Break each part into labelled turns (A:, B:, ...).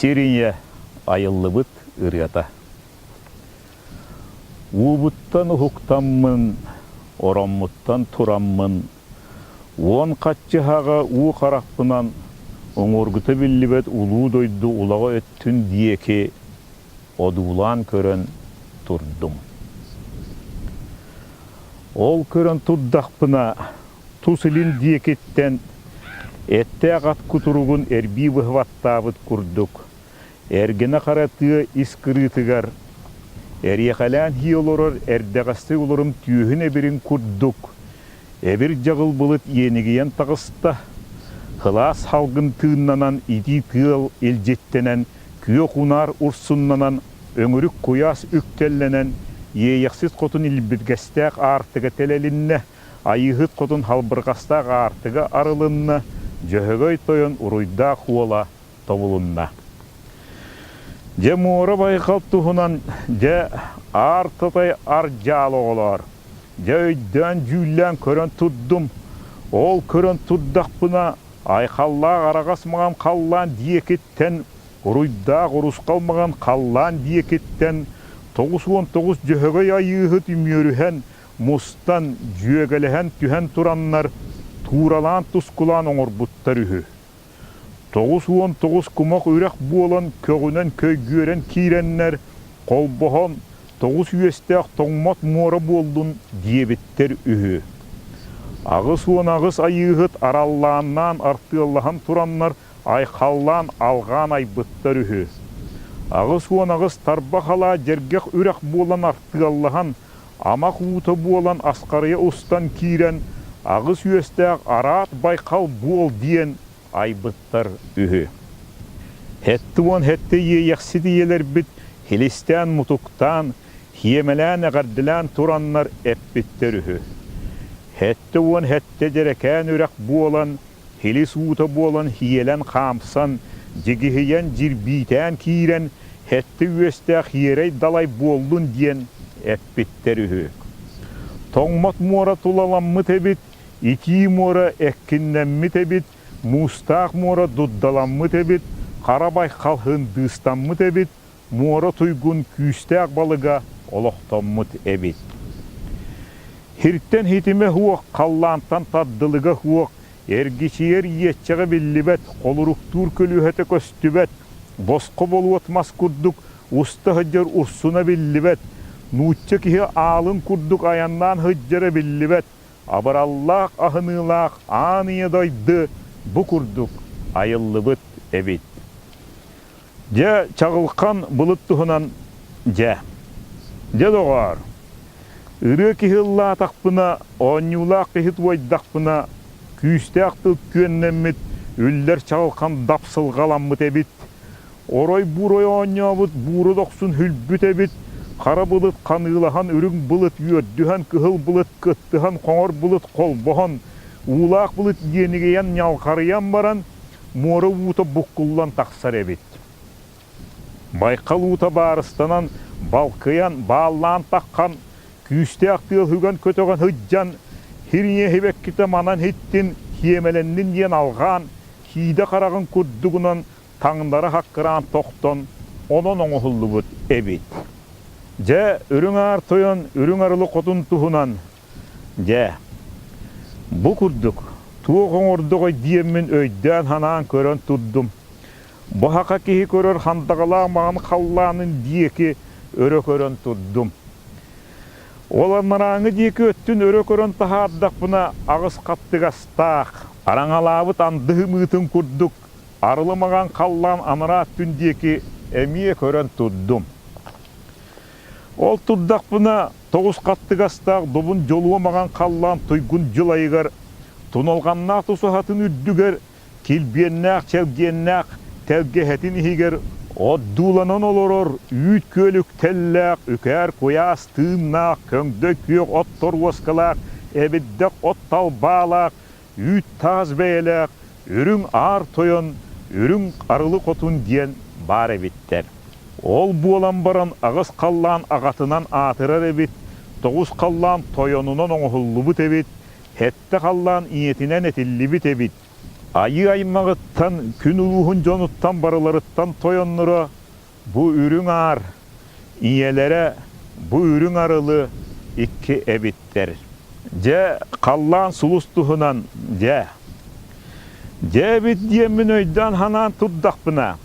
A: Сир ийэ айыллыбыт ырыата. Уубуттан уһуктаммын, ороммуттан тураммын, уон хаччыһаҕа уу харахпынан уҥуоргута биллибэт улуу дойду улаҕа өттүн диэки одуулаан көрөн турдум. Ол көрөн турдахпына, тус илин диэкиттэн эттээх ат кутуругун эрбии быһыбаттаабыт курдук, эргинэ хара тыа ис кырыытыгар эриэхэлээн һии олорор эрдэҕэстик олорум түөһүн эбирин курдук эбир дьаҕыл былыт иэнигийэн таҕыста, сылаас салгын тыыннанан итии тыал илдьиттэнэн күөх унаар урсуннанан, өҥүрүк куйаас үктэллэнэн, Иэйэхсит хотун илбиргэстээх аартыга тэлэлиннэ, Айыыһыт хотун халбырҕастаах аартыга арылынна, Дьөһөгөй тойон уруйдаах уола тобулунна. Дьэ муора байҕал туһунан дьэ аар татай ар дьаал оҕолоор, дьэ өйдөөн-дьүүллээн көрөн турдум, ол көрөн турдахпына Айхаллаах араҕас маҥан халлаан диэкиттэн, уруйдаах урусхал маҥан халлаан диэкиттэн 99 дьөһөгөй айыыһыт үмүөрүһэн, мустан, дьүөгэлэһэн түһэн тураннар, тууралаан тускулаан оҥорбуттар үһү. 99 кумах үрэх буолан көҕүнэн көйгүөрэн киирэннэр, холбоһон, тоҕус үөстээх тоҥмот муора буоллун диэбиттэр үһү. 88 айыыһыт араллааннаан артыаллаһан тураннар айхаллаан алҕаан айбыттар үһү. 88 тарбах алаа дьэргэх үрэх буолан артыаллаһан, амах уута буолан асхарыйа устан киирэн, аҕыс үөстээх араат байхал буол диэн айбыттар үһү. 77 иэйэхсит ийэлэрбит хилистээн-мутуктаан, хиэмэлээн эҕэрдэлээн тураннар эппиттэр үһү. 77 дьэрэкээн үрэх буолан, хилис уута буолан хиэлэн хаамсан, дьигиһийэн дьирбиитээн киирэн, сэттэ үөстээх хиэрэй далай буоллун диэн эппиттэр үһү. Тоҥмот муора тулаламмыт эбит, Итии муора эккиннэммит эбит, муустаах муора дурдаламмыт эбит, хара байхал һындыыстаммыт эбит, муора туйгун күүстээх балыга олохтоммут эбит. Һиртэн һитимэ һуох, халлаантан тардылыга һуох, эргичийэр иэччэҕэ биллибэт, холуруктуур көлүөһэтэ көстүбэт, босхо болуот мас курдук уста сылдьар урсуна биллибэт, нуучча киһи аалын курдук айаннаан сылдьара биллибэт, абыраллаах аһыныылаах аан ийэ дойду бу курдук айыллыбыт эбит. Дьэ, чаҕылхан былыт туһунан дьэ. Дьэ, доҕоор, ырыа киһи ыллаатахпына, оонньуулаах киһи туойдахпына, күүстээх тыл күөннэммит, үллэр чаҕылхан дапсылҕаламмыт эбит. Орой буурай оонньообут буура дохсун хүлбүт эбит, хара былыт ханыылаһан, үрүҥ былыт үөрдүһэн, кыһыл былыт кыттыһан, хоҥор былыт холбоһон, уулаах былыт иэнигийэн ньалҕарыйан баран, муора уута буккуллан тахсар эбит. Байкал уута баарыстанан, балкыйан, бааллаан таххан, күүстээх тыал үгэн көтөҕөн сылдьан, хириҥэ сибэккитэ манан иһиттин, хиэмэлэннин диэн алҕаан, киидэ хараҕын курдугунан таҥнары хаккыраан тохтон, онон оҥоһуллубут эбит. Дьэ, Үрүҥ Аар Тойон Үрүҥ Арылы Хотун туһунан, дьэ, бу курдук туох оҥордоҕой диэммин өйдөөн-санаан көрөн турдум. Бу саха киһи көрөр хандаҕалаах маҥан халлаанын диэки өрө көрөн турдум. Ол анарааҥҥы диэки өттүн өрө көрөн таһаардахпына аҕыс хаттыгастаах, араҥалаабыт анды ымыытын курдук Арылы маҥан халлаан анараа өттүн диэки эмиэ көрөн турдум. Ол турдахпына тоҕус хаттыгастаах добун дьолуо маҥан халлаан туйгун дьыл айыгар туналҕаннаах тусаһатын үрдүгэр килбиэннээх чэлгиэннээх тэлгэһэтин иһигэр отдууланан олорор үүт күөл үктэллээх үкээр куйаас тыыннаах көҥдөй күөх от торуоскалаах эбирдэх от талбаалаах үүт таас бэйэлээх Үрүҥ Аар Тойон, Үрүҥ Арылы Хотун диэн баар эбиттэр. Ол буолан баран аҕыс халлаан аҕатынан аатырар эбит, тоҕус халлаан тойонунан оҥоһуллубут эбит, сэттэ халлаан ийэтинэн этиллибит эбит. Айыы аймаҕыттан, күн улууһун дьонуттан барыларыттан тойонноро бу үрүҥ аар, ийэлэрэ бу үрүҥ арылы икки эбиттэр. Дьэ, халлаан сулус туһунан, дьэ. Дьэ эбит диэммин өйдөөн-санаан турдахпына,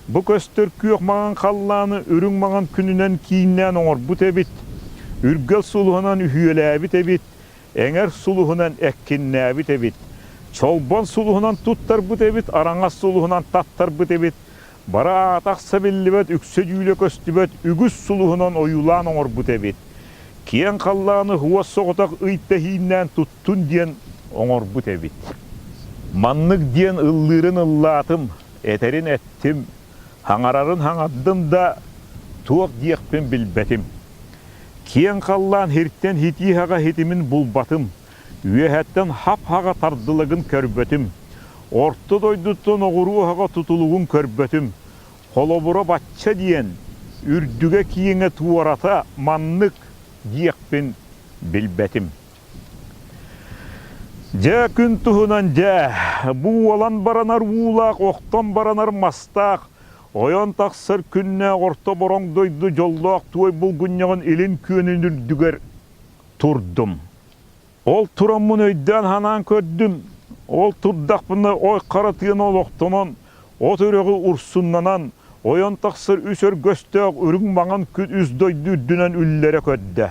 A: бу көстөр күөх маҥан халлааны үрүҥ маҥан күнүнэн кииннээн оҥорбут эбит, үргэл сулуһунан үһүөлээбит эбит, эҥэр сулуһунан эккиннээбит эбит, чолбон сулуһунан туттарбыт эбит, араҥас сулуһунан таттарбыт эбит, бары аата-ахса биллибэт, үксэ дьүүлэ көстүбэт үгүс сулуһунан ойуулаан оҥорбут эбит. Киэҥ халлааны уос соҕотох ый тэһииннээн туттун диэн оҥорбут эбит. Маннык диэн ыллыырын ыллаатым, этэрин эттим, хаҥарарын хаҥардым да, туох диэхпин билбэтим. Киэҥ халлаан һиртэн һитии хаҕа һитимин булбатым, үөһэттэн хап-хаҕа тардылагын көрбөтүм, орто дойдуттан оҕуруо хаҕа тутулугун көрбөтүм, холобура бачча диэн, үрдүгэ киэҥэ туората маннык диэхпин билбэтим. Дьэ, күн туһунан дьэ, бу уолан баранар уулаах, охтон баранар мастаах, ойон тахсар күннээх орто бороҥ дойду дьоллоох туой булгунньаҕын илин күөнүн үрдүгэр турдум. Ол тураммын өйдөөн-санаан көрдүм, ол турдахпына ой хара тыаны олохтонон, от үрэҕи урсуннанан, ойон тахсар үс өргөстөөх үрүҥ маҥан күн үс дойду үрдүнэн үллэрэ көрдө.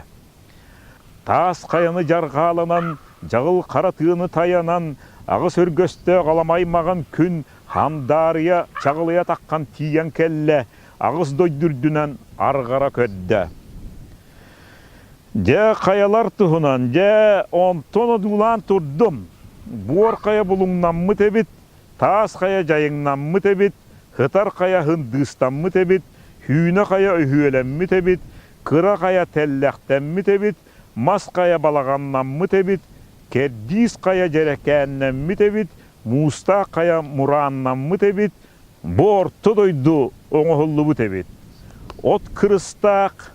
A: Таас хайаны дьарҕааланан, дьаҕыл хара тыаны тайанан, аҕыс өргөстөөх аламай маҕан күн хандаарыйа чаҕылыйа таххан тиийэн кэллэ, аҕыс дойду үрдүнэн арҕара көрдө. Дьэ, хайалар туһунан, дьэ, онтон одуулаан турдум. Буор хайа булуҥнаммыт эбит, таас хайа дьайыҥнаммыт эбит, хытар хайа һындыыстаммыт эбит, сүүнэ хайа өһүөлэммит эбит, кыра хайа тэллэхтэммит эбит, мас хайа балаҕаннаммыт эбит, кэрдиис хайа дьэрэкээннэммит эбит, муустаах хайа мурааннаммыт эбит, бу орто дойду оҥоһуллубут эбит. От кырыстаах,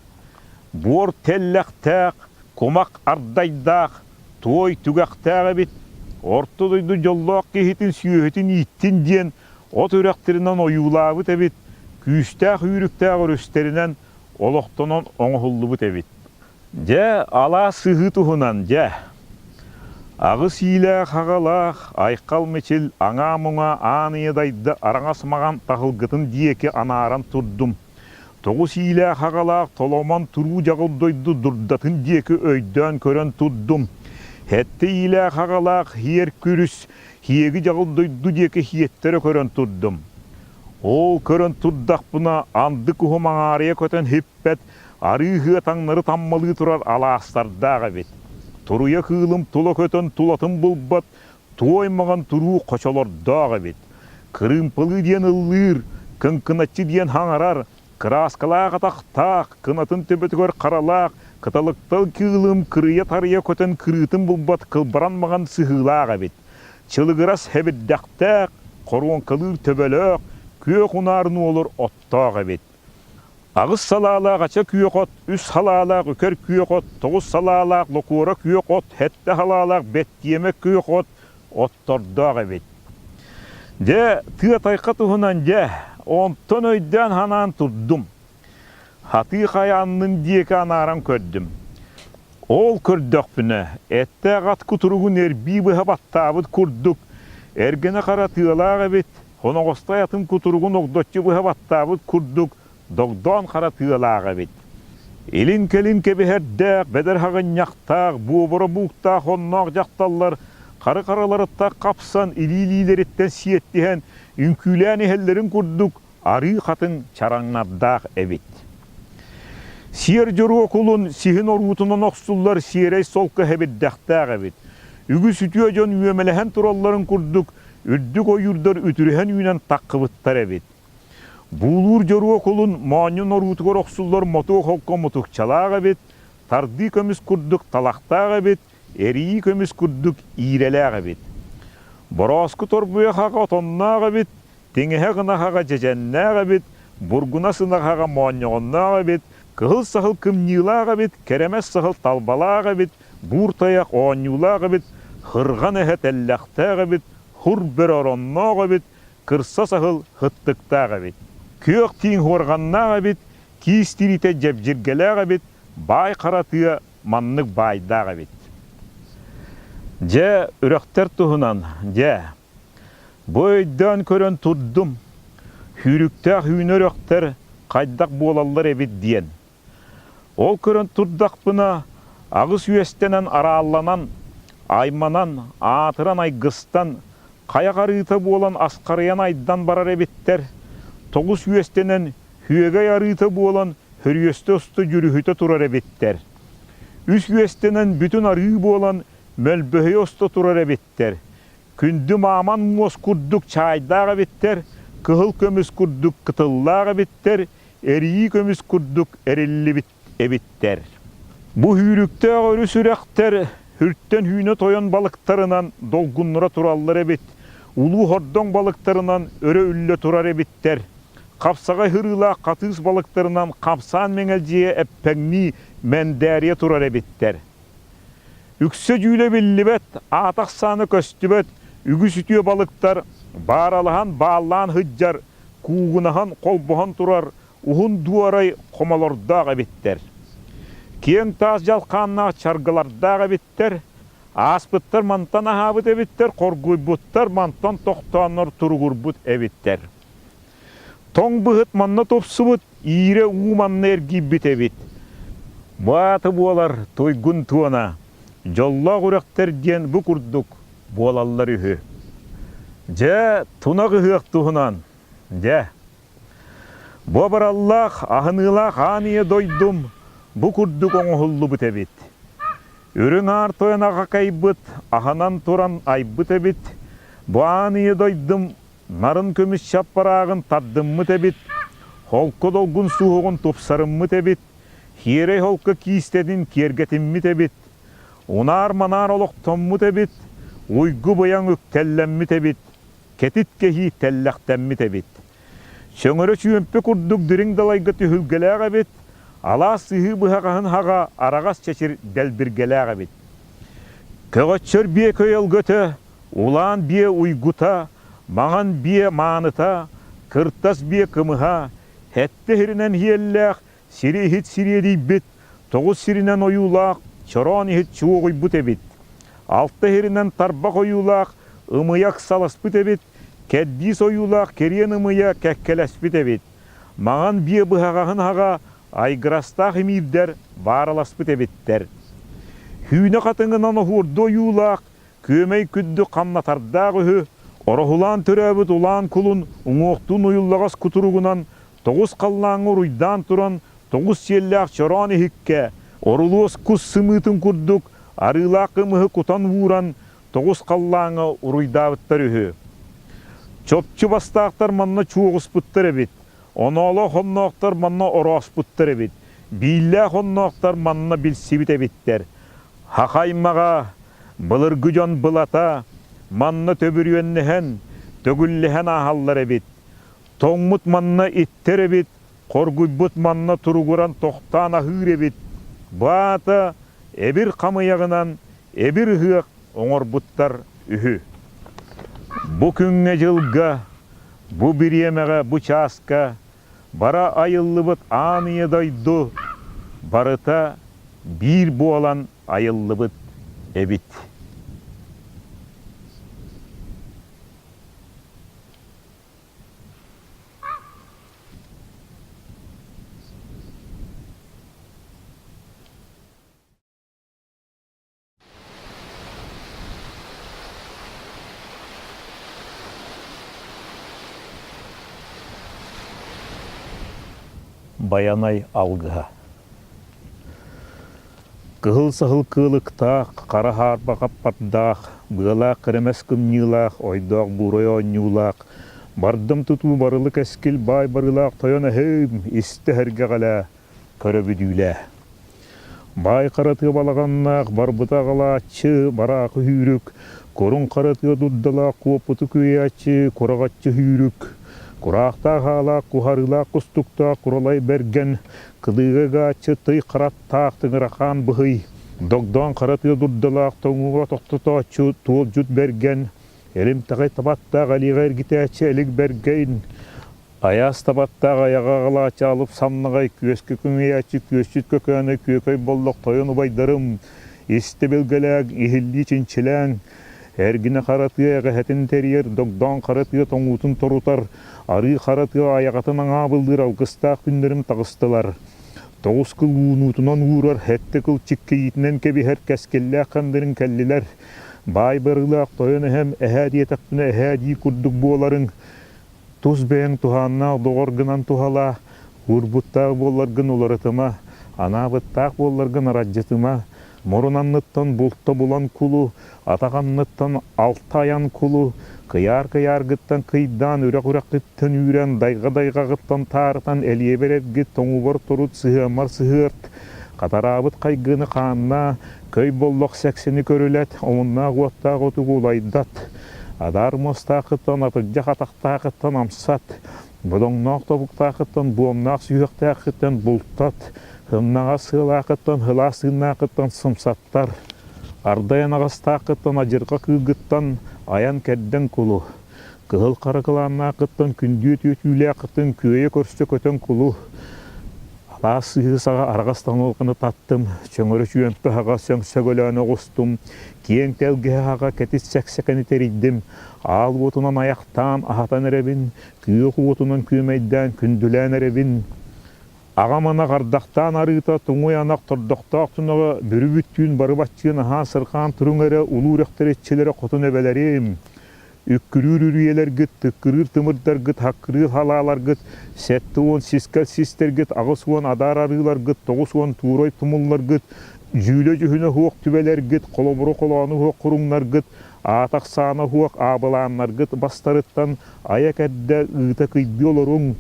A: буор тэллэхтээх, кумах ардайдаах, туой түгэхтээх эбит. Орто дойду дьоллоох киһитин сүөһүтүн ииттин диэн от үрэхтэринэн ойуулаабыт эбит, күүстээх үүрүктээх өрүстэринэн олохтонон оҥоһуллубут эбит. Дьэ, алаас сыһыы туһунан, дьэ. Аҕыс иилээх-аҕалаах Айхал Мичил аҥаа-муҥаа аан ийэ дайды араҥас маҕан таһылгытын диэки анааран турдум. Тоҕус иилээх-аҕалаах Толомон туруу дьаҕыл дойду дурдатын диэки өйдөөн көрөн турдум. Сэттэ иилээх-аҕалаах Һиэр Күрүс һиэги дьаҕыл дойду диэки һиэттэрэ көрөн турдум. Ол көрөн турдахпына анды куһум аҥаарыйа көтөн һиппэт, арыы ыһыа таҥнары таммалыы турар алаастардаах эбит. Туруйа кыылым тула көтөн тулатын булбат, туой маҥан туруу хочолордоох эбит. Кырыымпалыы диэн ыллыыр, кыҥкыначчы диэн хаҥарар, кырааскалаах атахтаах, кынатын төбөтүгэр харалаах, кыталыктал кыылым кырыйа-тарыйа көтөн кырыытын булбат кылбаран маҥан сыһыылаах эбит. Чылыгырас хэбирдэхтээх, хоруоҥкалыыр төбөлөөх, күөх унаар нуолур оттоох эбит. Аҕыс салаалаах ача күөх от, үс салаалаах үкэр күөх от, тоҕус салаалаах локуора күөх от, сэттэ салаалаах бэттиэмэ күөх от оттордоох эбит. Дьэ, тыа тайха туһунан дьэ, онтон өйдөөн-санаан турдум. Хатыы хайа аннын диэки анааран көрдүм. Ол көрдөхпүнэ, эттээх ат кутуругун эрбии быһа баттаабыт курдук, эргэнэ хара тыалаах эбит, хоноҕостой атын кутуругун огдоччу быһа баттаабыт курдук догдоон хара тыалаах эбит. Илин-кэлин кэбиһэрдээх, бэдэр хаҕынньахтаах, буобура бууктаах онноох дьахталлар хары-хараларыттан хапсан, илии-илиилэриттэн сиэттиһэн, үҥкүүлээн иһэллэрин курдук арыы хатыҥ чараҥнардаах эбит. Сиэр дьоруо кулун сиһин оруутунан охсуллар сиэрэй солко хэбирдэхтээх эбит. Үгүс үтүө дьон үөмэлэһэн туралларын курдук, үрдүк ойуурдар үтүрүһэн үүнэн таххыбыттар эбит. Буулуур дьоруо кулун моонньун оруутугар охсуллар мотуок холко мутукчалаах эбит, тардыы көмүс курдук талахтаах эбит, эрийии көмүс курдук иирэлээх эбит. Борооску торбуйахаҕа отонноох эбит, Тиҥэһэ гынаһаҕа дьэдьэннээх эбит, бургуна сынаһаҕа моонньоҕонноох эбит, кыһыл саһыл кымньыылаах эбит, кэрэмэс саһыл талбалаах эбит, буур тайах оонньуулаах эбит, хырҕан эһэ тэллэхтээх эбит, Хур бөрө оронноох эбит, кырса саһыл һыттыктаах эбит. Күөх тииҥ хуорҕаннаах эбит, киис тириитэ дьэбдьиргэлээх эбит, баай хара тыа маннык баайдаах эбит. Дьэ, үрэхтэр туһунан, дьэ, бу өйдөөн көрөн турдум, сүүрүктээх үүнэ үрэхтэр хайдах буолаллар эбит диэн. Ол көрөн турдахпына, аҕыс үөстэнэн араалланан, айманан, аатыран айгыстан, хайа харыыта буолан асхарыйан айдан барар эбиттэр, тоҕус үөстэнэн Үөгэй арыыта буолан хөрүөстэ усту дьүрүһүтэ турар эбиттэр. Үс үөстэнэн бүтүн арыы буолан мөлбөһүйэ уста турар эбиттэр. Күндү мааман муос курдук чаайдаах эбиттэр, кыһыл көмүс курдук кытыллаах эбиттэр, эрийии көмүс курдук эриллибит эбиттэр. Бу сүүрүктээх өрүс үрэхтэр үртэн үүнэ тойон балыктарынан долгуннура тураллар эбит, улуу хордоҥ балыктарынан өрө үллэ турар эбиттэр. Хапсаҕай һырыылаах хатыыс балыктарынан хамсаан мэҥэлдьийэ эппэҥнии мэндээрийэ турар эбиттэр. Үксэ дьүүлэ биллибэт, аата-ахсаана көстүбэт үгүс үтүө балыктар бааралаһан бааллаан сылдьар, куугунаһан холбоһон турар уһун дуорай хомолордоох эбиттэр. Киэҥ таас дьалхааннаах чаргылардаах эбиттэр, ааспыттар мантан аһаабыт эбиттэр, хоргуйбуттар мантан тохтооннор туругурбут эбиттэр. Тоҥ быһыт манна тупсубут, иирэ уу манна эргийбит эбит. Бааты буолар туйгун туона, дьоллоох үрэхтэр диэн бу курдук буолаллар үһү. Дьэ, тунах ыһыах туһунан, дьэ. Бу абыраллаах, аһыныылаах аан ийэ дойдум бу курдук оҥоһуллубут эбит. Үрүҥ аар тойон аҕакайбыт, аһынан туран айбыт эбит. Бу аан ийэ дойдум нарын көмүс чаппарааҕын тардыммыт эбит, холку долгун суһуоҕун тупсарыммыт эбит, хиэрэй холку киистэтин киэргэтиммит эбит, унаар-манаар олохтоммут эбит, уйгу-быйаҥ үктэллэммит эбит, кэтит кэһии тэллэхтэммит эбит. Сөҥөрө чүөмпэ курдук дириҥ далайга түһүлгэлээх эбит, алаас сыһыы быһаҕаһын хаҕа араҕас чэчир дэлбиргэлээх эбит. Көҕөччөр биэ көйөлгөтө, улаан биэ уйгута, маҥан биэ мааныта, кыртас биэ кымыһа, сэттэ сиринэн иһиэллээх Сири иһит сириэдийбит, тоҕус сиринэн ойуулаах, чороон иһит чуоҕуйбут эбит. Алта сиринэн тарбах ойуулаах, ымыйах саласпыт эбит, кэрдиис ойуулаах кэриэн ымыйа кэккэлэспит эбит. Маҥан биэ быһаҕаһын аҕа айгырастаах имиирдэр баараласпыт эбиттэр. Сүүнэ хатыҥынан оһуорду ойуулаах, күөмэй күндү хамнатардаах үһү, ороһулаан төрөөбүт улаан кулун уҥуохтуун уйуллаҕас кутуругунан тоҕус халлааҥҥа уруйдаан туран тоҕус сиэллээх чороон иһиккэ, орулуос кус сымыытын курдук арыылаах кымыһы кутан ууран тоҕус халлааҥҥа уруйдаабыттар үһү. Чопчу бастаахтар манна чуоҕуспуттар эбит, оноолоох онноохтор манна орооспуттар эбит, бииллээх онноохтор манна билсибит эбиттэр. Хахаймаҕа былыргы дьон былата манна төбүрүөннэһэн, төгүллэһэн ааһаллар эбит. Тоҥмут манна иттэр эбит, хоргуйбут манна туругуран тохтоон аһыыр эбит. Баата эбир хамыйаҕынан эбир ыһыах оҥорбуттар үһү. Бу күҥҥэ-дьылга, бу бириэмэҕэ, бу чааска бара айыллыбыт аан ийэ дойду барыта биир буолан айыллыбыт эбит. Байанай алгыһа Кыһыл саһыл кыылыктаах, хара хаарба хаппардаах, быалаах кэрэмэс кымньыылаах, ойдоох буурай оонньуулаах, бардам тутуу барылы кэскил баай барыылаах тойон эһэм, истэ сэргэҕэлээ, көрө бүдүүлээ. Баай хара тыа балаҕаннаах, барбыта аҕалааччы, бараахы сүүрүк, куруҥ хара тыа дурдалаах куоппуту күөйээччи, кураҕаччы сүүрүк, кураахтаах аалаах, куһарыылаах кустуктаах куралай бэргэн, кылыыга ыгааччы тый хараттаах тыҥырахаан быһый, догдоон хара тыа дурдалаах тоҥууга тохтотооччу туолдьут бэргэн, Элимтэҕэй табаттаах элиэҕэ эргитээччи Элик Бэргэйин, айаас табаттаах айаҕа аҕалааччы Алып Самнаҕай, күөскэ күҥэйээччи Күөсчүт Көкөөнө Күөкэй Боллох тойон убайдарым, истэ билгэлээҥ, иһиллии чинчилээҥ, эргинэ хара тыа эҕэһэтин тэрийэр, догдоон хара тыа тоҥуутун торутар, арыы хара тыа айаҕатын аҥаабыллыыр алгыстаах күннэрим таҕыстылар. Тоҕус кыл уунуутунан уурар, сэттэ кыл чиккэйиитинэн кэбиһэр кэскиллээх хандырын кэллилэр. Баай барыылаах тойон эһэм эһээ диэтэхпинэ эһээ дии курдук буоларыҥ, тус бэйэҥ туһааннаах доҕор гынан туһалаа, уурбуттаах буолларгын уларытыма, анаабыттаах буолларгын арадьытыма, Мурун анныттан булта булан кулу, атах анныттан алта айан кулу, кыйаар кыйааргыттан кыйдаан, үрэх үрэххиттэн үүрэн, дайҕа дайҕаҕыттан таарытан, элиэбэр эргит, тоҥуубар турут, сыһыаммар сыһыарт, хатараабыт хайгыны хааннаа, көй боллох сэксини көрүлэт, омуннаах уоттаах отугу улайдат, адаар муостааххыттан атырдьах атахтааххыттан амсат, Бодоҥноох тобуктаахыттан, буомнаах сүһүөхтээххиттэн бултат, һымнаҕас сыалаахыттан, һылаас тыыннаахыттан сымсаттар, ардай анаҕастааххыттан, адьырҕа кыылгыттан айан кэрдэн кулу, кыһыл хара кылааннааххыттан, күндүө түөтүүлээххиттэн күөйэ көрсө көтөн кулу. Алаас сыһыы саҕа араҕас таҥылҕаны таттым, чөҥөрө чүөмпэ аһаҕа сөҥсөгөлөөн оҕустум, киэҥ тэлгэһэ аһаҕа кэтит сэксэкэни тэрийдим, аал уотунан айахтаан аһатан эрэбин, күөх уотунан күөмэйдээн күндүлээн эрэбин. Аҕам ынах ардахтаан арыыта, туҥуй анах тордохтоох тунаҕа бүрүбүт түүн бары баччыын аһаан сырхаан туруҥ эрэ улуу үрэхтэр иччилэрэ хотун эбэлэрим. Үккүрүүр үрүйэлэргит, тыккырыыр тымырдаргыт, хаккырыыр халааларгыт, 70 сискэл систэргит, 80 адаар арыыларгыт, 90 туурай тумулларгыт, дьүүлэ дьүһүнэ суох түбэлэргит, холобуру холоону суох куруҥнаргыт, Аата-ахсаана суох аабылааннаргыт бастарыттан айа кэрдэ ыыта кыйдыы олоруҥ,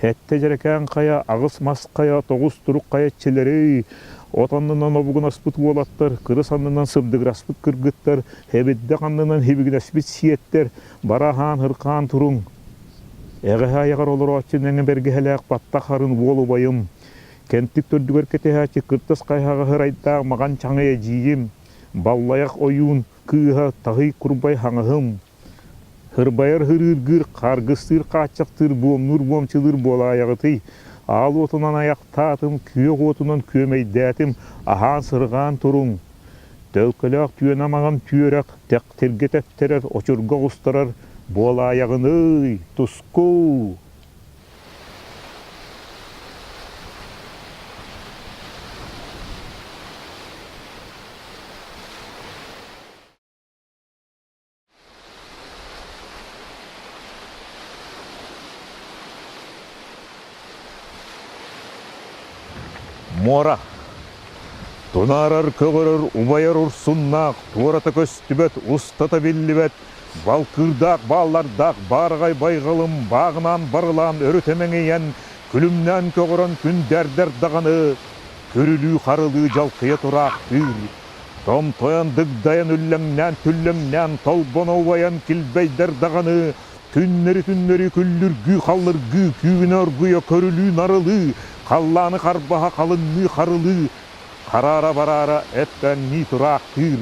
A: сэттэ дьэрэкээн хайа, аҕыс мас хайа, тоҕус турук хайа иччилэрий, от аннынан обугунаспыт уолаттар, кырыс аннынан сыбдыгыраспыт кыргыттар, хэбирдэх аннынан хибигинэспит сиэттэр, бара аһаан-һырхаан туруҥ. Эҕэһэ айаҕар олорооччу нэҥэ бэргэһэлээх баттах харын уол убайым, кэнтик төрдүгэр кэтэһээччи кыртас хайаҕа һырайдаах маҕан чаҥый эдьиийим, Баллайах ойуун кыыһа таһый курбай хаҥаһым, һырбайар һырыыргыыр, харгыстыыр хааччахтыыр, буомнуур буомчулуур буолаайаҕытый, аал уотунан айахтаатым, күөх уотунан күөмэйдээтим, аһаан-сырҕаан туруҥ. Төлкөлөөх түөнэ маҥан түөрэх, тэхтиргэ тэптэрэр, очурга оҕустарар буолаайаҕыный, туску! Муора Тунаарар көҕөрөр убайар урсуннаах, туората көстүбэт, устата биллибэт, балкыырдаах бааллардаах баараҕай байҕалым бааҕынаан барылаан өрүтэ мэҥийэн, күлүмнээн көҕөрөн күндээрдэр даҕаны, күрүлүү-харылыы дьалкыйа тураахтыыр. Томтойон дыгдайан үллэҥнээн-түллэҥнээн толбоно убайан килбэйдэр даҕаны, түннэри-түннэри күллүргүү-халлыргыы, күүгүнэ оргуйа көрүлүү-нарылыы, халлааны харбаһа халыҥныы-харылыы, хараара-бараара эппэҥнии тураахтыыр.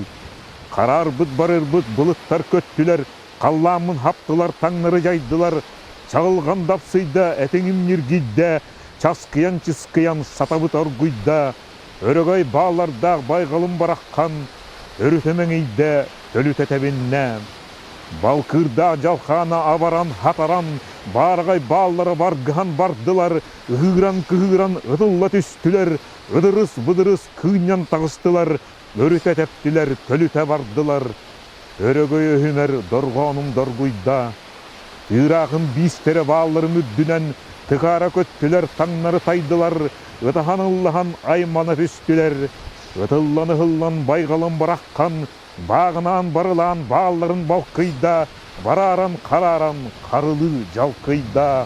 A: Хараарбыт-барырбыт былыттар көттүлэр, халлааммын хаптылар, таҥнары дьайдылар, чаҕылҕан дапсыйда, этиҥим ньиргийдэ, часкыйан-чыскыйан сатабыт оргуйда, өрөгөй бааллардаах байҕалым бараххан өрүтэ мэҥийдэ, төлүтэ тэбиннэ. Балкыырдаах дьалхаана абаран-хатаран, баараҕай бааллара баргыһан бардылар, ыһыыран-кыһыыран ытылла түстүлэр, ыдырыс-быдырыс кыынньан таҕыстылар, өрүтэ тэптилэр, төлүтэ бардылар. Өрөгөй өһүмэр дорҕоонум доргуйда. Тыыраахым биистэрэ баалларын үрдүнэн тыкаара көттүлэр, таҥнары тайдылар, ытаһан-ыллаһан аймана түстүлэр. Ытыллан-ыһыллан байҕалым бараххан, бааҕынаан барылаан баалларын балкыйда, барааран-харааран харылыы дьалкыйда.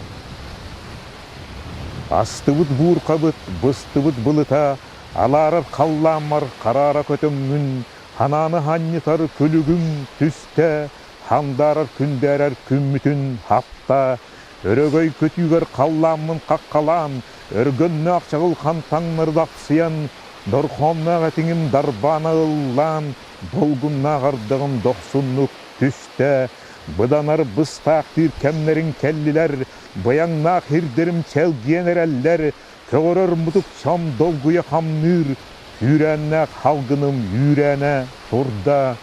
A: Астыбыт буурхабыт, быстыбыт былыта, алаарар халлааммар хараара көтөҥҥүн, ханааны ханньытар күлүгүҥ түстэ, хандаарар күндээрэр күммүтүн хапта, өрөгөй көтүүгэр халлааммын хаххалаан, өргөннөөх чаҕылхан таҥнары дапсыйан, дорхоонноох этиҥим дарбаана ыллаан, долгуннаах ардаҕым дохсуннук. түстэ, быданар быстаахтыыр кэмнэриҥ кэллилэр, быйаҥнаах ирдэрим чэлгиэн эрэллэр, көҕөрөр мутукчам долгуйа хамныыр, күүрээннээх халгыным үүрээнэ турда.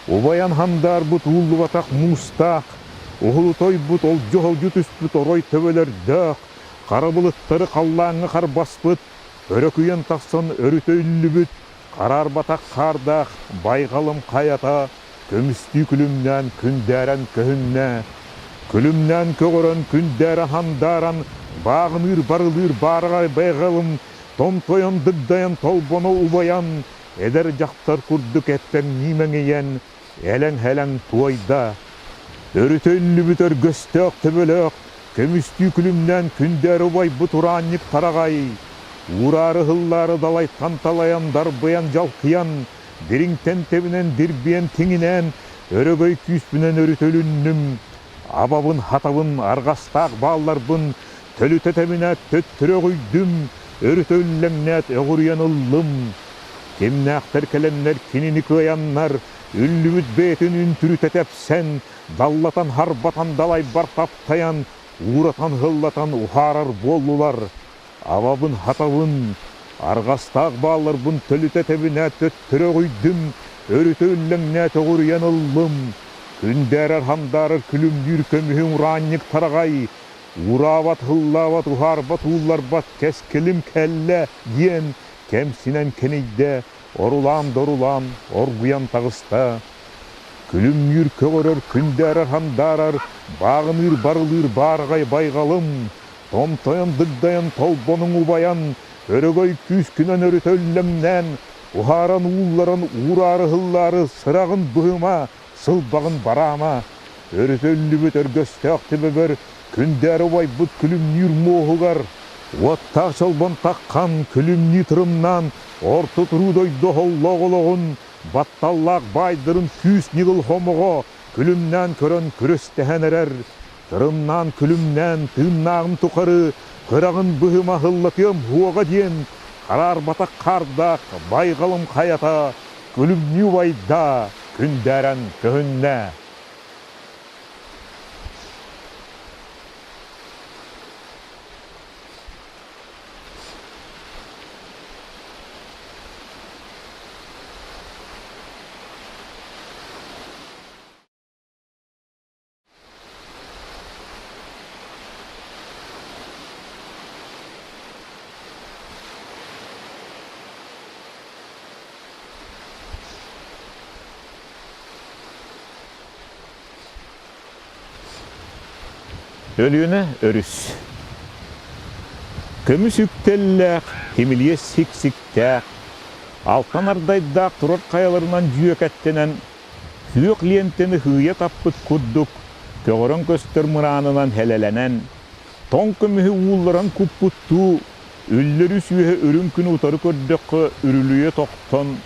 A: Убайан хандаарбыт ууллубатах муустаах, уһулутойбут олдьу-холдьу түспүт орой төбөлөрдөөх, хара былыттары халлааҥҥа харбаспыт, өрөкүйэн тахсан өрүтэ үллүбүт, хараарбатах хаардаах байҕалым хайата көмүстүү күлүмнээн күндээрэн көһүннэ. Күлүмнээн көҕөрөн күндээрэ хандааран, бааҕыныыр барылыыр баараҕай байҕалым томтойон дыгдайан толбоно убайан, эдэр дьахтар курдук эппэҥнии мэҥийэн, элэҥ-һэлэҥ туойда. Өрүтэ үллүбүт өргөстөөх төбөлөөх, көмүстүү күлүмнээн күндээрэ убайбыт ураанньык тараҕай, уураары-ыһыллаары далайтан талайан дарбыйан дьалкыйан, дириҥтэн тэбинэн дирбиэн тиҥинээн, өрөгөй күүспүнэн өрүтэ үлүннүм, абабын-хатабын, арҕастаах баалларбын төлүтэ тэбинээт төттөрү өҕүйдүм, өрүтэ үллэҥнээт өҕүрүйэн ыллым. Кимнээхтэр кэлэннэр кинини кыайаннар, үллүбүт бэйэтин үнтүрүтэ тэпсэн, даллатан-харбатан далайбар таптайан, ууратан-ыһыллатан уһаарар буоллулар. Абабын-хатабын, арҕастаах баалларбын төлүтэ тэбинээт төттөрү өҕүйдүм, өрүтэ үллэҥнээт өҕүрүйэн ыллым. Күндээрэр-хандаарар күлүмнүүр көмүһүҥ ураанньык тараҕай, Уураабат, һыллаабат, уһаарбат, уулларбат кэскилим кэллэ диэн кэмсинэн кэнийдэ, орулаан-дорулаан оргуйан таҕыста. Күлүмнүүр көҕөрөр, күндээрэр-хандаарар, бааҕыныыр-барылыыр баараҕай байҕалым, томтойон дыгдайан толбонуҥ убайан, өрөгөй күүскүнэн өрүтэ үллэҥнээн, уһааран уулларан уураары-ыһыллаары сыраҕын быһыма, сылбаҕын бараама, өрүтэ үллүбүт өргөстөөх төбөбөр күндээрэ убайбыт күлүмнүүр муоһугар, уоттаах чолбон таххан күлүмнүү тырымнаан орто туруу дойду оһоллоох олоҕун, батталлаах баайдарын күүс ньыгыл хомоҕо күлүмнээн көрөн күрүстэһэн эрэр, тырымнаан күлүмнээн тыыннааҕым тухары кыраҕын быһыма ыһыллатыам уоҕа диэн хараарбатах хаардаах байҕалым хайата күлүмнүү убайда күндээрэн көһүннэ. Өлүөнэ өрүс. Көмүс үктэллээх, тимилиэс сиксиктээх, алтан ардайдаах турар хайаларынан дьүөкэттэнэн Күөх лиэнтэни һыыйа таппыт курдук, көҕөрөн көстөр мыраанынан һэлэлэнэн, тоҥ көмүһү уулларан куппуттуу, үллэр үс үөһэ үрүҥ күнү утары көрдөххө үрүлүйэ тохтон,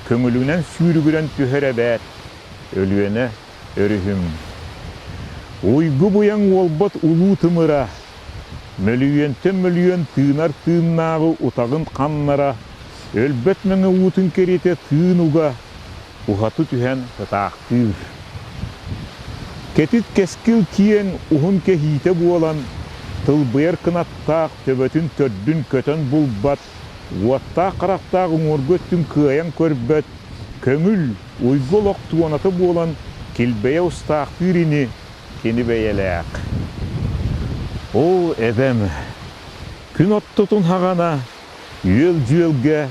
A: көҥүлүнэн сүүрүгүрэн түһэр эбээт, Өлүөнэ өрүһүм. Уйгу-быйаҥ уолбат улуу тымыра, мөлүйүөнтэн мөлүйүөн тыынар тыыннааҕы утаҕын ханнара, өлбөт мэҥэ уутун кэриэтэ тыын уга, уһаты түһэн ытаахтыыр. Кэтит кэскил киэҥ уһун кэһиитэ буолан, тылбыйар кынаттаах төбөтүн төрдүн көтөн булбат, уоттаах харахтаах уҥуоргу өттүн кыайан көрбөт, көҥүл, уйгу олох туоната буолан килбэйэ устаахтыыр ини кини бэйэлээх. Оо, эбэм, күн оттотун хаҕана Үөл-дьүөлгэ,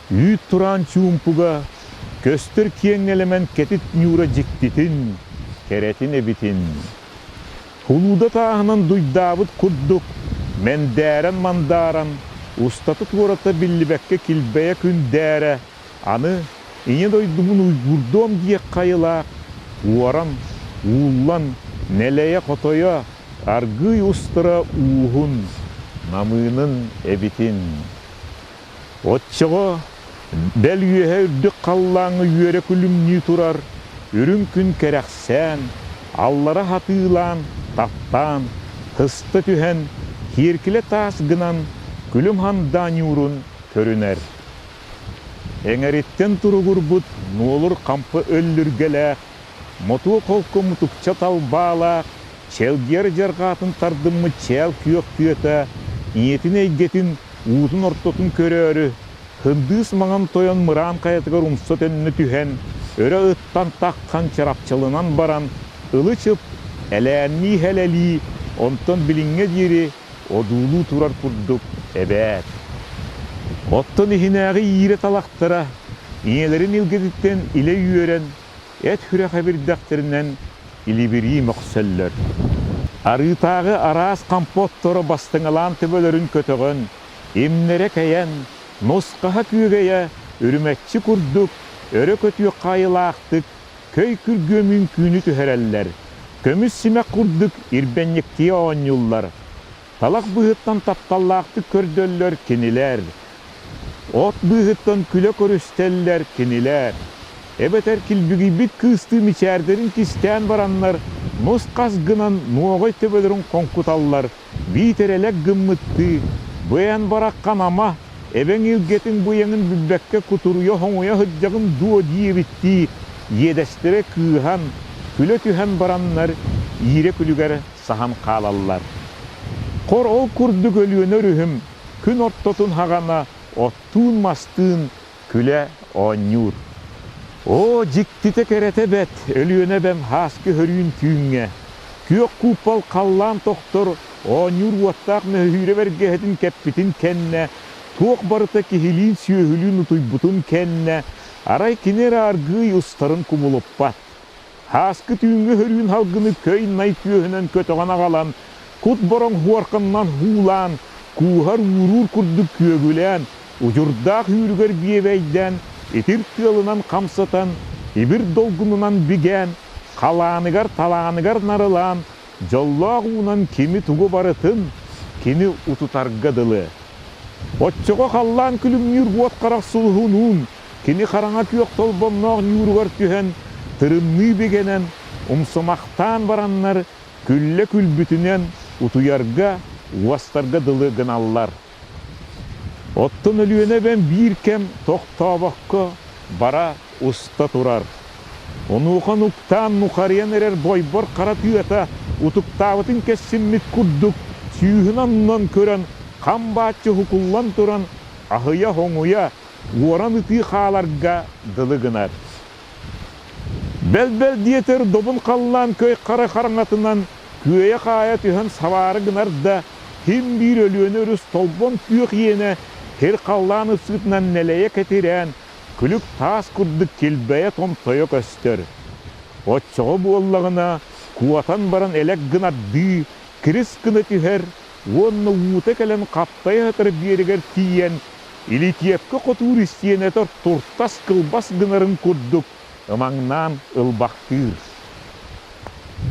A: үүт тураан чуумпуга көстөр киэҥ элэмэн кэтит ньуура дьиктитин, кэрэтин эбитин. Хулууда тааһынан дуйдаабыт курдук, мэндээрэн-мандааран, устата-туората биллибэккэ килбэйэ күндээрэ, аны Ийэ дойдубун уйгуурдуом диэх хайылаах, уоран, ууллан, нэлэйэ-хотойо, аргыый устара ууһун, намыынын эбитин. Оччоҕо бэл үөһэ үрдүк халлааҥҥа үөрэ күлүмнүү турар үрүҥ күн кэрэхсээн, аллара хатыылаан, таптаан, сыста түһэн, киэркилэ таас гынан күлүм хандаа ньуурун көрүнэр. Эҥэриттэн туругурбут нуолур хампы өллүргэлээх, Мотуо холку мутукча талбаалаах, чэлгиэр дьарҕаатын тардыммыт чээл күөх тыата ийэтин эйгэтин уутун ортотун көрөөрү, Һындыыс маҥан тойон мыраан хайатыгар умса төннө түһэн, өрө ыттан таххан чарапчыланан баран, ылы-чып, элээннии-һэлэлии, онтон билиҥҥэ диэри одуулуу турар курдук эбээт. Оттон иһинээҕи иирэ талахтара ийэлэрин илгэтиттэн илэ үөрэн, эт хүрэх эбирдэхтэринэн илибирии мөхсөллөр. Арыытааҕы араас хампа отторо бастыҥалаан төбөлөрүн көтөҕөн, имнэрэ кэйэн, нусхаһа күөгэйэ үрүмэччи курдук өрө көтүөх хаайылаахтык көй күргүөм үҥкүүнү түһэрэллэр, көмүс симэх курдук ирбэнньиктии оонньууллар. Талах быыһыттан тапталлаахтык көрдөллөр кинилэр, от быыһыттан күлэ көрүстэллэр кинилэр. Эбэтэр килбигийбит кыыстыы мичээрдэрин кистээн бараннар нус-хас гынан нуоҕай төбөлөрүн хоҥкуталлар, биитэр элэк гыммыттыы, бу эн бараххан ама, эбэҥ илгэтин быйаҥын билбэккэ кутуруйа-хоҥуйа сылдьаҕын дуо диэбиттии иэдэстэрэ кыыһан, күлэ түһэн бараннар иирэ күлүгэр саһан хаалаллар. Хор ол курдук Өлүөнэ өрүһүм күн ортотун хаҕана оттуун-мастыын күлэ оонньуур. Оо, дьиктитэ кэрэтэ бэт, Өлүөнэ эбэм һааскы хөрүүн түүҥҥэ, күөх кууппал халлаан тохтор, оонньуур уоттаах мөһүүрэ бэргэһэтин кэппитин кэннэ, туох барыта киһилиин-сүөһүлүүн утуйбутун кэннэ, арай кини эрэ аргыый устарын кубулуппат. Һааскы түүҥҥү хөрүүн халгыны көй-най түөһүнэн көтөҕөн аҕалан, кут бороҥ хуорканнан һуулаан, кууһар ууруур курдук күөгүлээн, удьурдаах үүрүгэр биэбэйдээн, итир тыалынан хамсатан, ибир долгунунан бигээн, халааныгар-талааныгар нарылаан, дьоллоох уунан кими-тугу барытын кини утутарга дылы. Оччоҕо халлаан күлүмнүүр уот харах сулуһунуун кини хараҥа күөх толбонноох ньууругар түһэн, тырымныы бигэнэн, умсумахтаан бараннар, күллэ күлбүтүнэн утуйарга, уостарга дылы гыналлар. Оттон Өлүөнэ эбэм биир кэм тохтообокко бара уста турар. Онуоха нуктаан нухарыйан эрэр бойбор хара тыата утуктаабытын кэссиммит курдук сүүһүн аннынан көрөн хам бааччы уһукуллан туран аһыйа-хоҥуйа уоран ытыы хааларга дылы гынар. Бэл-бэл диэтэр добун халлаан көй хара хараҥатынан күөйэ-хаайа түһэн сабаары гынар да, ким биир Өлүөнэ өрүс толбон күөх иэнэ сир халлаан ыпсыытынан нэлэйэ кэтирээн, күлүк таас курдук килбэйэ томтойо көстөр. Оччоҕо буоллаҕына, куотан баран элэк гынардыы, кирис гына түһэр уонна уута кэлэн хаптайа сытар биэрэгэр тиийэн Илитиэпкэ хотуур истиэнэтэ туртас кылбас гынарын курдук ымаҥнаан ылбахтыыр.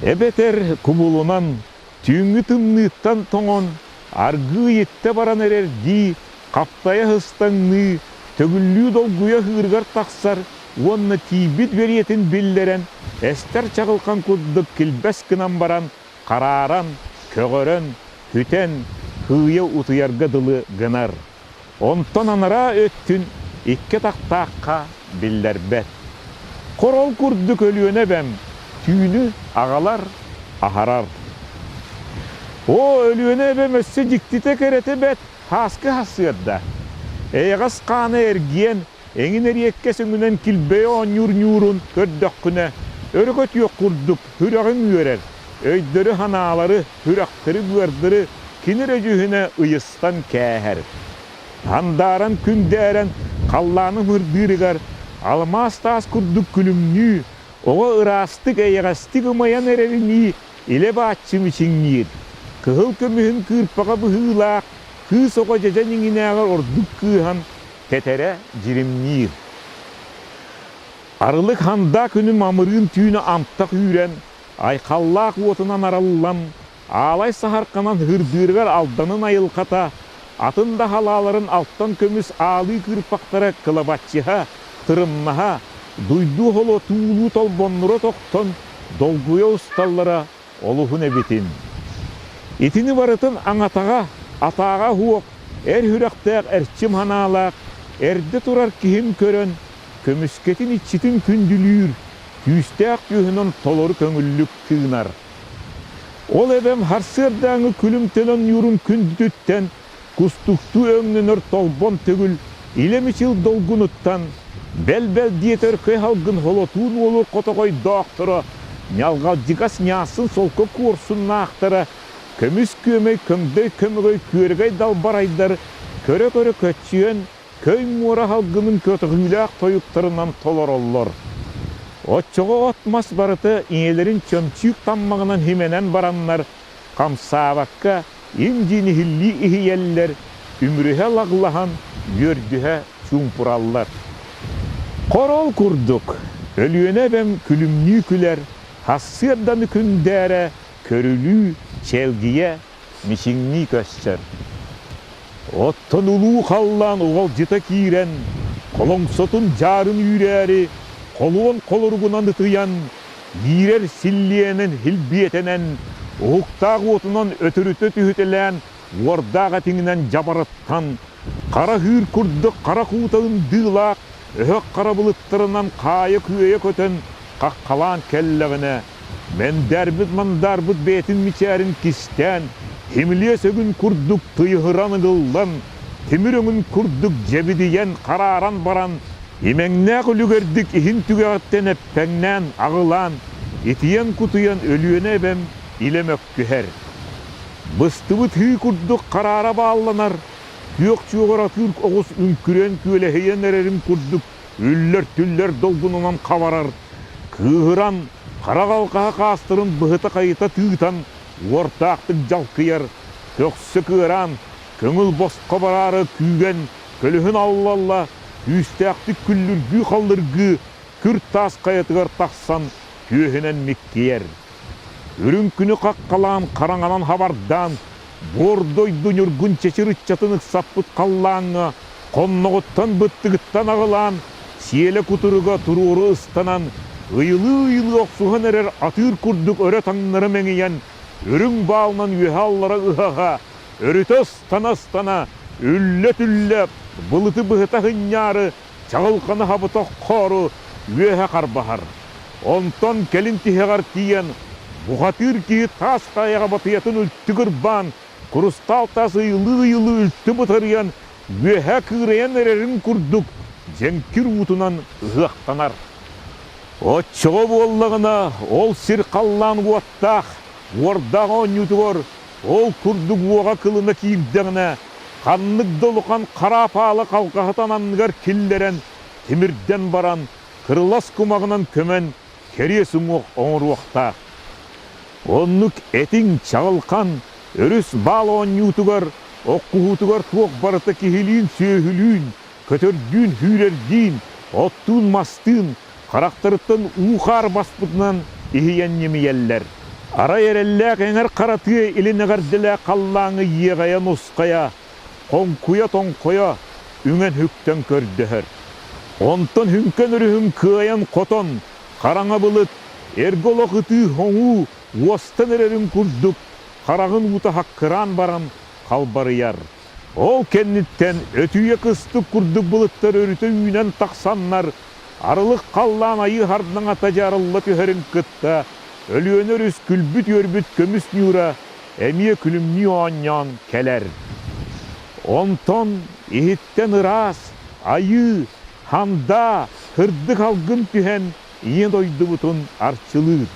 A: Эбэтэр кубулунан, түүҥҥү тымныыттан тоҥон, аргыый иттэ баран эрэрдии, хаптайа сыстаҥныы, төгүллүү долгуйа ыһыырыгар тахсар уонна тиийбит бэриэтин биллэрэн, эстэр чаҕылхан курдук килбэс гынан баран, харааран, көҕөрөн, күтэн, кыыйа утуйарга дылы гынар. Онтон анараа өттүн икки атахтаахха биллэрбэт. Хорол курдук Өлүөнэ эбэм түүнү аҕалар, аһарар. Оо, Өлүөнэ эбэм өссө дьиктитэ кэрэтэ бэт һааскы сарсыарда. Эйэҕэс хаана эргийэн, эҥин эриэккэс өҥүнэн килбэйэ оонньуур ньуурун көрдөххүнэ, өрө көтүөх курдук сүрэҕиҥ үөрэр, өйдөрү-санаалары, сүрэхтэри-быардары кини эрэ дьүһүнэ ыйыстан кээһэр. Андааран күндээрэн халлааны мырдыырыгар алмаас таас курдук күлүмнүү, оҕо ыраастык эйэҕэстик ымайан эрэринии илэ-бааччы мичиҥниир. Кыһыл көмүһүн кыырпаҕа быһыылаах кыыс оҕо дьэдьэн иҥинээҕэр ордук кыыһан тэтэрэ дьиримниир. Арылык хандаа күнү мамырыын түүнү амтах үүрэн, айхаллаах уотунан араллан, аалай саһарханан һырдыырыгар Алданын айылҕата, атын да халааларын алтан көмүс аалыы кыырпахтара кылабаччыһа, тырымнаһа, дуйдуу холо туулуу толбоннура тохтон, долгуйа усталлара олуһун эбитин. Итини барытын аҥатаҕа, атааҕа уһуох, эр сүрэхтээх эрчим санаалаах, эрдэ турар киһим көрөн, көмүскэтин иччитин күндүлүүр. күүстээх түөһүнэн толору көҥүллүк тыынар. Ол эбэм сарсыардааҥҥы күлүм төлөн ньуурун күндүтүттэн кустуктуу өҥнөнөр толбон төгүл илэ-мичил долгунуттан, бэл-бэл диэтэр көй халгын холотуун уолу хотоҕойдоохторо, ньалҕалдьыгас ньаассын солко куорсуннаахтара, көмүс күөмэй көҥдөй көмөгөй күөрэгэй далбарайдар көрө-көрө көччүйэн көй муора халгынын көтөҕүүлээх тойуктарынан толороллор. Оччоҕо от-мас барыта ийэлэрин чөмчүүк таммаҕынан химэнэн бараннар, хамсаабакка им-дьиин иһиллии иһийэллэр, үмүрүһэ лаглаһан, үөрдүһэ чуумпураллар. Хорол курдук, Өлүөнэ эбэм күлүмнүү күлэр, сарсыарданы күндээрэ, көрүлүү, чэлгийэ, мичиҥнии көстөр. Оттон улуу халлаан уҕалдьыта киирэн, холоҥсотун дьаарын үүрээри, холуон холоругунан ытыйан, иирэр силлиэнэн илбиэтэнэн, уһуктаах уотунан өтөрүтэ түһүтэлээн уордаах этиҥинэн дьабарыттан, хара ыыр курдук хара куута ындыылаах өһөх хара былыттарынан хаайа-күөйэ көтөн хаххалаан кэллэҕинэ, Мэндээрбит-мандарбыт бэйэтин мичээрин кистээн, химилиэс өгүн курдук тыйыһыран ыгыллан, тимир өҥүн курдук дьэбидийэн харааран баран, имэҥнээх үлүгэрдик иһин түгэҕиттэн эппэҥнээн аҕылаан, итийэн-кутуйан Өлүөнэ эбэм илэ мөккүһэр. Быстыбыт һыы курдук хараара баалланар, күөх чуоҕар атыыр оҕус үҥкүрэн күөлэһийэн эрэрин курдук үллэр-түллэр долгунунан хабарар, кыыһыран, хара халҕаһа хаастарын быһыта-хайыта тыытан, уордаахтык дьалкыйар, көхсө кыараан, көҥүл босхо бараары күүгэн, көлөһүн алла-алла, күүстээхтик күллүргүү-халлыргыы күр таас хайатыгар тахсан түөһүнэн миккийэр. Үрүҥ күнү хаххалаан, хараҥанан хабардаан, буор дойду ньургун чэчир ыччатын ыксаппыт халлааҥҥа хонноҕуттан-быттыгыттан аҕылаан, сиэлэ кутуруга туруору ыстанан, ыйылыы-ыйылыы охсуһан эрэр атыыр курдук өрө таҥнары мэҥийэн, үрүҥ баалынан үөһэ-аллара ыһа-ыһа, өрүтэ ыстана-ыстана, үллэ-түллэ, былыты быһыта сынньаары, чаҕылханы хабыта оххоору үөһэ харбаһар. Онтон кэлин тиһэҕэр тиийэн, бухатыыр киһи таас хайаҕа батыйатын үлтү кырбаан, курустаал таас ыйылыы-ыйылыы үлтү бытарыйан, үөһэ кыырайан эрэрин курдук дьэҥкир уутунан ыһыахтанар. Оччоҕо буоллаҕына, ол сир халлаан уоттаах, уордаах оонньуутугар ол курдук уоҕа кылына киирдэҕинэ, ханнык да улахан хараапаалы халҕаһытан анныгар киллэрэн, тимирдэн баран, кырылас кумаҕынан көмөн кэриэс уҥуох оҥоруохтаах. Оннук этиҥ чаҕылхан өрүс баал оонньуутугар, оххуһуутугар туох барыта киһилиин-сүөһүлүүн, көтөрдүүн-сүүрэрдиин, оттуун-мастыын харахтарыттан уу-хаар баспытынан иһийэн ньимийэллэр. Арай эрэллээх эҥэр хара тыа илин эҕэрдэлээх халлааҥҥа иэҕэйэ-нусхайа, хоҥкуйа-тоҥхойо үҥэн-үктэн көрдөһөр. Онтон Хүҥкэн өрүһүн кыайан-хотон, хараҥа былыт, эргэ олох ытыы-хоҥуу уостан эрэрин курдук, хараҕын уута хаккыраан баран халбарыйар. Ол кэнниттэн өтүйэ кыстык курдук былыттар өрүтэ үүнэн тахсаннар, арылык халлаан айыы хардаҥата дьарылла түһэрин кытта, Өлүөнэ өрүс күлбүт-үөрбүт көмүс ньуура эмиэ күлүмнүү оонньоон кэлэр. Онтон иһиттэн ыраас, айыы, хандаа, сырдык алгын түһэн ийэ дойдубутун арчылыыр.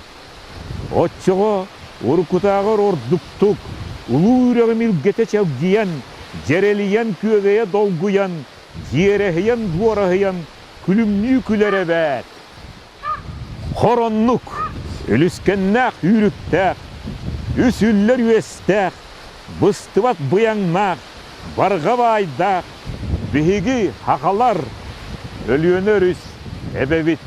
A: Оччоҕо уруккутааҕар ордуктук, улуу үрэҕим илгэтэ чэлгийэн, дьэрэлийэн күөгэйэ долгуйан, дьиэрэһийэн-дуораһыйан күлүмнүү күлэр эбээт! Хороннук, үлүскэннээх үүрүктээх, үс үллэр үөстээх, быстыбат быйаҥнаах, барҕа баайдаах биһиги, хахалар, Өлүөнэ өрүс эбэбит.